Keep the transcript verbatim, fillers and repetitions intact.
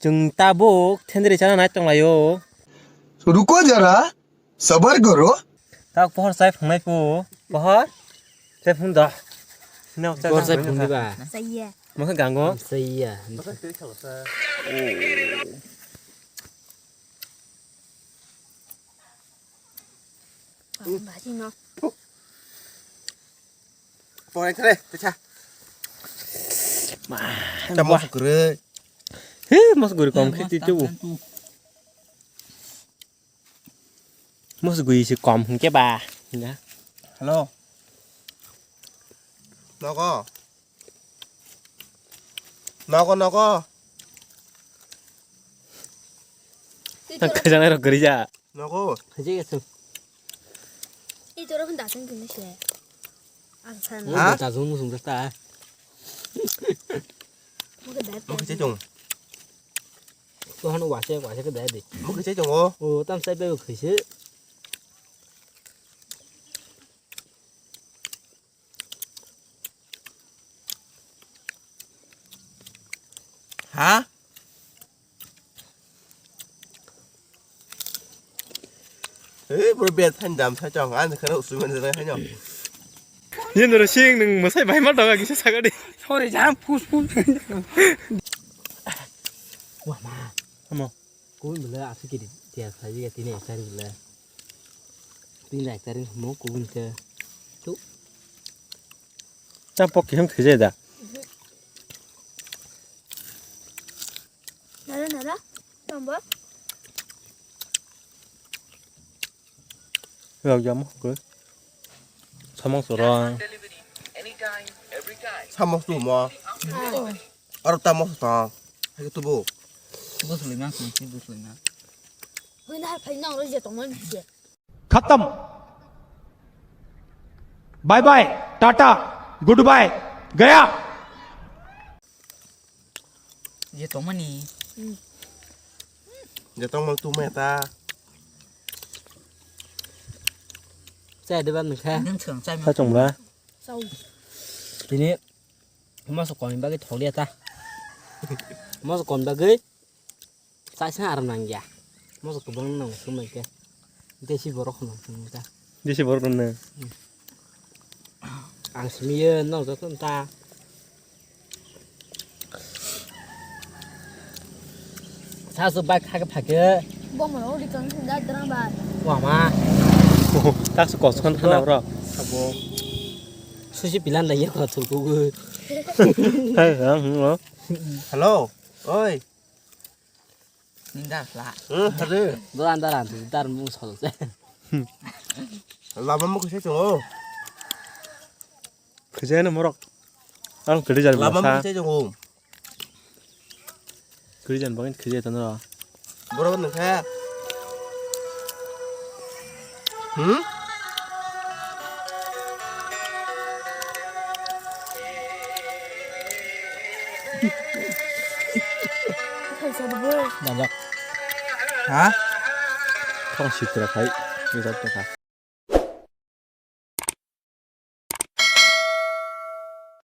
Chwng tabuk thendri chana nai tonglaio. रुको जरा, सबर करो। Tak pohor chai phungnai phu. Pohor. Chai phung da. Nang chai Pohor chai phung phung di ba. Saya. Masa gango. Saya. Bahasino. Poreng kere, techa. Ma, Kita mau segera. He, mos guri kom khiti tu. Mos guri si kom hingke ba. Ya. Hello. Nogo. Nogo, nogo. Kajang ero guri ja. Nogo. Khaje gesung. I toro phun dachung kini se. Ang san. Ha? Dachung musung ta. Mo ke dai. Mo khaje jong. To hanu wase wase ke dai de. Mo khaje jong o. O tam sai be khaise. Ha? Eh, bro, biar than jam sa chong, an khana usui man jana khanyo. Yen ro sing nung masai bai ma doga kisa sagadi. Sorry, jam pus pus. Wah, ma. Amo. Kubun bela asuk kiri tiar saji ya tini ekari bela. Tini ekari mo kubun ke. Tu. Ta pok kiham khije da. Nara, nara. Tamba. Yau jam ko. Samang sorang. Samang tu mo. Aro tamo sa. Hai tu bo. Bus lima, bus lima. Hoi na phai nang ro je tongmani je. खत्म। Bye bye, tata, goodbye, गया। Je tongmani. Je tongmani tu meta. Chai de ban kha. Nang chang chai ma. Sa chong ba. Sau. Tini moso kon bagwi thok dia ta. Moso kon bagwi. Chaisa aram nangya. Moso kwbang nang sumai khe. Desi borok hono sumai ta. Desi borok hono. Ang simiye nang joto ta. Sasu bai khake phake. Bomro ri kan da drang ba. Wama. Tak su kos kan thana bro. Sabo. Susi pilan da ye ko thulku. Hai, ha, hmm, oh. Hello. Oi. Nindar la. Eh, hare. Doran daran tu dar mung sol se. Lama mo kese chungo. Kese no morok. Ang kiri jan Lama mo basa. Kese chungo. Kiri jan bangin kiri jan ro. Boro nang kha. Hmm? Dajak. Ha? Thong sitra khai, rijak tongkha.